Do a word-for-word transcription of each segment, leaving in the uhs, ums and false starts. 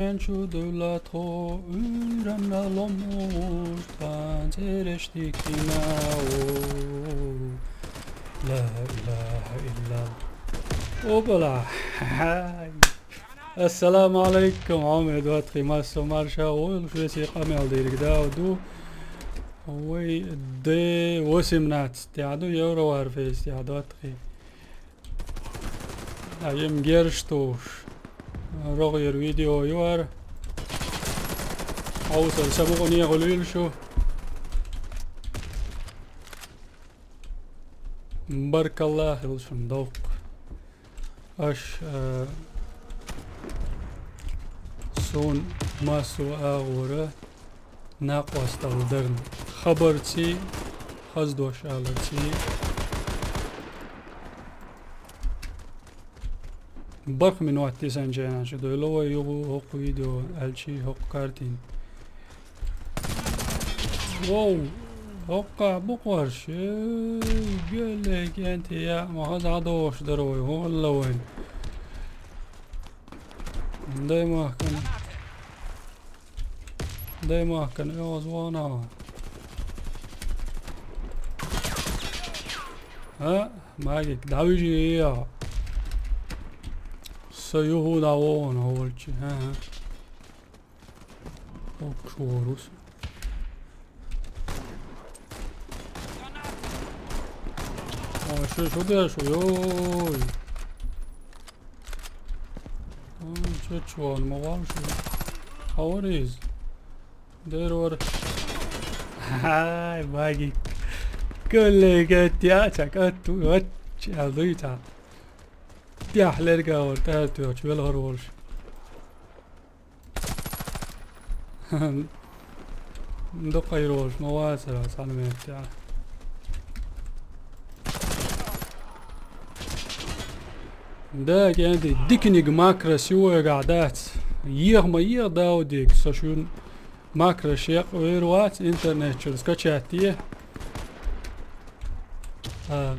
Чу дуьлла тхо, уьйранна ломмуш, тхан цӀераш дикина, о. Ла илаха иллалла. Опала. Хай. Ассаламу алайкум, Ӏомер доттагӀий, массо марша войла, шуьца къамел дийриг дав ду. Вай, Д восемнадцать тӀехь ду, Евроварфейс тӀехь доттагӀий. А, ем герш туш. РогӀера видео юар. Хьовсал, са букъа нехула вийла шу. Баркалла хила шун доккха. Аш, а, суна массо агӀора накъосталла дарна. Хабарций, хаза дош аларций. БархӀ минот тесанчена шу дойла вай юху хӀокху видео, аьлчи хӀокху картин. Воу! ХӀокхахь бу кхорш. Эй, гелле, кӀентий, яа, ма хаза хьадохуш дара вай, хӀун хилла вайн? Дай махкана. Дай махкана, оьгӀаз вахана. А, магик, дӀавижий я. Со юху дӀавогӀун хьо волчи. ХӀа-хӀа. Ох, шу варус. Ой, шу, шу де, шу, йой. Ой, чу, чу, он ма вал шу. How it is? Дер вар. Ай, баги. Коллега, тя, чак, а ту, вот, ча, дуй, ча. Тя, лерга, вот, а ту, чу, вел, хор, волш. Дукха йолуш ма вацара цхьана метте. Да, кӀентий, диканиг макрос ю вайгахь дац. Еха ма еха, Даудик, со шуьна макрос екъа вер вац интернет чуьра скачать е. А,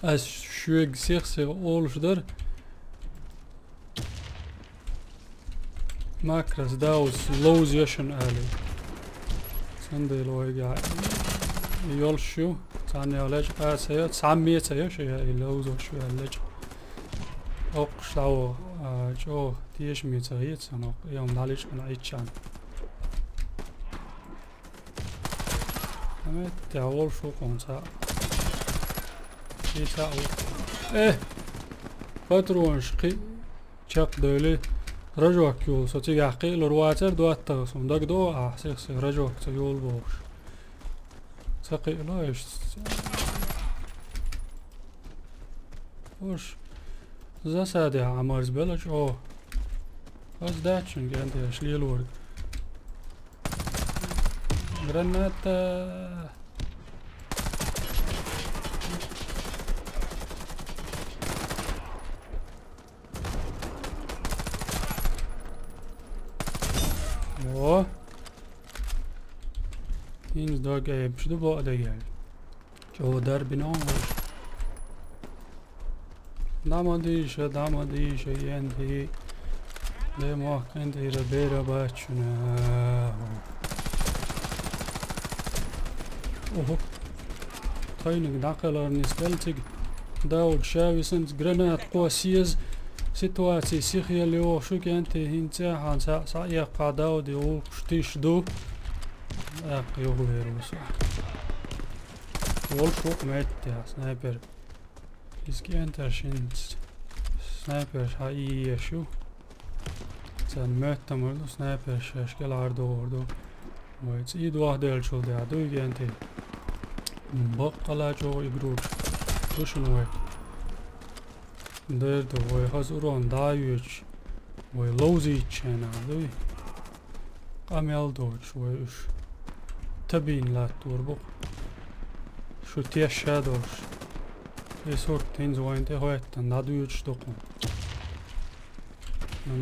ас шуьга сих-сиха олуш дара. Макрос, да, уьш ловза ю шуна, али. Цундела вайга йолуш ю, цхьанна йолу лечкъа а ца йо, цхьамме а ца йо, ша и ловзош ю аьлла лечкъа. Оккхуш дӀаваха, а, чӀогӀа тешаме ца хета сан оккха, и хӀума дӀалечкъина Ӏиччан. Амет, тя волуш ву кхунца. И цхьаъ ву. Э! Патронаш кхин чекхдевли, рожок юлу. Со цигахь кхиалур вацара доттагӀа, суна дагадогӀу ахь сих-сих рожок ца юлу бохуш. Ца кхиало иштта. Уьш засадехь Ӏамарзабелла чӀогӀа. Ас дац шуна кӀентий аш лелориг. Граната. Во. ХӀинца дог айбаш ду бакъдерг аьлла. ЧӀогӀа дарбина ву вай. ДӀа ма дийша, дӀа ма дийша, кӀентий. Де мохк кӀентийра бер бац шуна. Оху. Тхайниг дӀакхелхар нисделла цига. Дауд ша висанца гранат кхосса еза. Ситуаци сихъелла йогӀу шу, кӀентий, хӀинца хьан схьа, схьаэккхахь Дауди гӀуллакхаш тиша ду. ТӀаккха юхавер ву со. Волуш ву-кх метте, снайпер. Иза кӀентарш хӀинца снайперш хьан ийеш ю. Царна моьттамар ду, снайперш шаьш кӀелхьардохур ду. Вай цӀий дохделлачул тӀехь дуй, кӀентий. Баккъала чӀогӀа игрурш ду шуна вай. Дер ду, вай хаза урон дӀа а йоьдуш, вай ловзийчу хенахь дуй. Къамел доцуш вай уьш. Табийна латтор бу-кх. Шу тешша а долуш. И сурт хӀинца вайна тӀе хӀоьттина дӀадоьдуш ду-кх.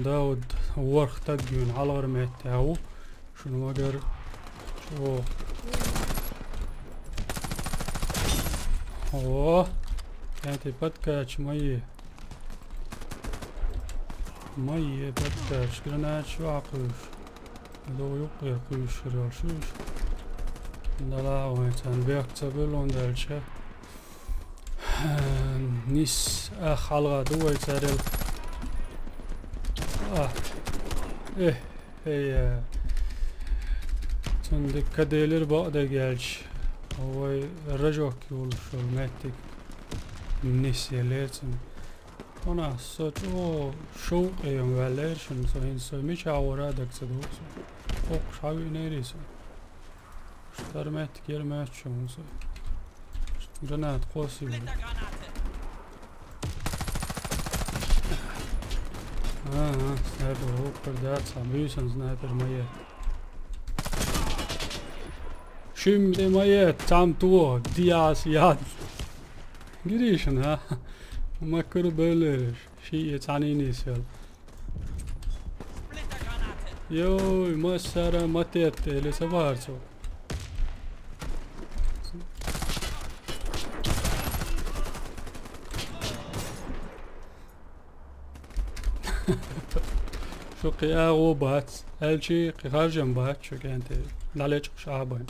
Дауд ворхӀ стаг юьйна хьалхара метте ву. Шуна магар чӀогӀа. О, кӀентий, подкач ма е. Ма е, баттача гранаташ ваьхьа кхуьйсуш. Догу юккъера кхуьйсуш хир йолуш уьш. Дала вайн царна бехк ца буьллун даьлча. Нис, ах, хьалха ду вай царел. А. Э, э, э. Цунна дика делира бакъдерг аьлча. Вай рожок йолуш йолу меттиг. Нис еллера цунна. Хьуна, со чӀогӀа шовкъе ям ваьллера шуна, со хӀинца со мичахь вара даг ца догӀу со. Кхоккхуш хьан виънерий со? Стар меттиг яра моьттуш хӀума со. Граната кхосса ю. А, а, снайпер, хӀокхуьра дац, хьан буьйсан снайпер ма е. Шимма тӀе ма е, цхьамма тоху, диас яц. Гиришна, а? Маккара бевллераш. Шиъ я цхьаьний нисвелла. Йой, массара а ма тетта, эле ца бахара цо. Шу кхин агӀо бац, аьлчи кхин харжам бац шу кӀентий. ДӀалечкъаш а бан.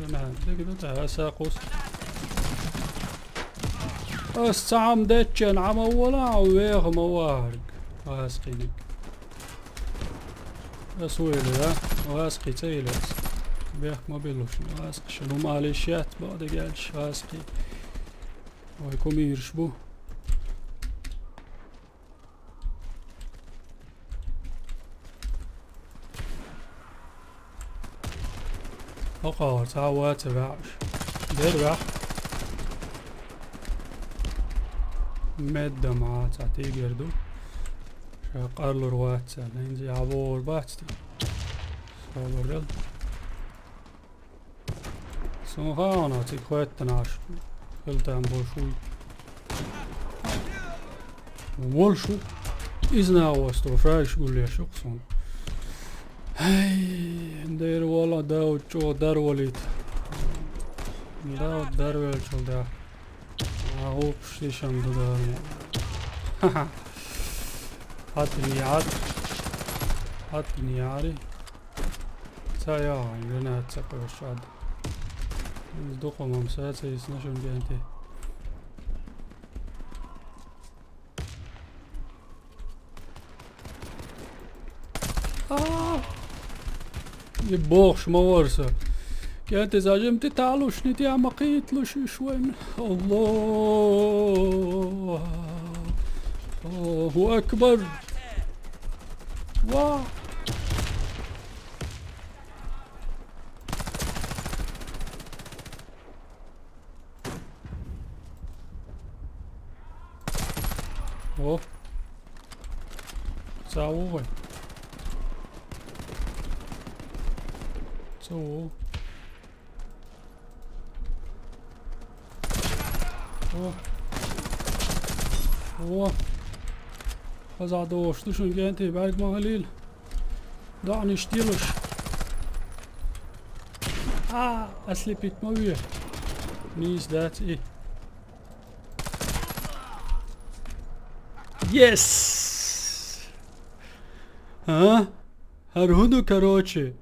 Нана, дика ду тӀе, аса кхус. Ас цхьа хӀума деччан Ӏа ма вала, хьо веха ма вахарг. Васкиниг. Ас вуйла, да? Васки ца йила ас. Бехк ма билуш, васки шуна хӀума алиш яц, бакъдерг аьлча, васки. Вай кумираш бу. ХӀокхуьнгара цхьа а вац ваьӀаш. Дера ваьхьа. Меддама цхьа тигр ду. Ша къарлур вац аьлла, хӀинца а вогӀур бац те. Собар дел. Суна хаьа, цига хоьттина Ӏаш хила там болуш вуй. Волуш ву. Иза нагӀош тхо фрагаш гулъеш ю-кх суна. Ай, дера вала Дауд чӀогӀа дарвалийта. Дауд дарвелчул да. А, гӀуллакхаш дишан ду дара. Хьатта яхьат. Хьатта яхьари. Ца яхьа, гранат ца кхоьссу Ӏад. Иза дукха ма-м са ца йисна шуна кӀентий. А! И бохуш ма вара со. КӀентий зажим ти талуш, ни тӀе ма кхийтталуш уьш вайн. Алло! Аллаху акбар! Ва! О. Ца ву вай. Ца ву. О. О. Хаза догӀуш ду шуна кӀентий, бӀаьрг ма хилийла. ДоӀанаш делуш. А, ослепить ма ве. Нийса дац и. Yes! А? ХӀара хӀун ду, короче?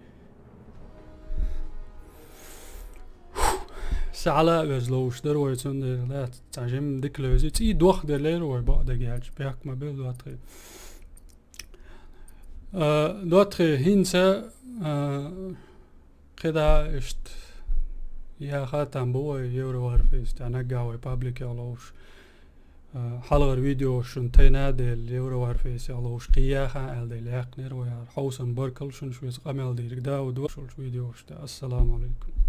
Са хьала а веза ловш дара вай, цундела дац. Цхьа жимма дика левзи. ЦӀий дохделира вай, бакъдерг аьлча. Бехк ма билла, доттагӀий. А, доттагӀий, хӀинца, а, кхидӀа иштта яха там бу вай Евроварфейс, тӀе наггахь вай пабликехь ловш. А, хьалхара видеош шуна тайна а делла, Евроварфейсехь ловш кхин яха аьлла дела яьккхинера вай хӀара. Хьовсан баркалла шуна, шуьца къамел дийриг. Дауд вашулчу видеош тӀе. Ассаламу алейкум.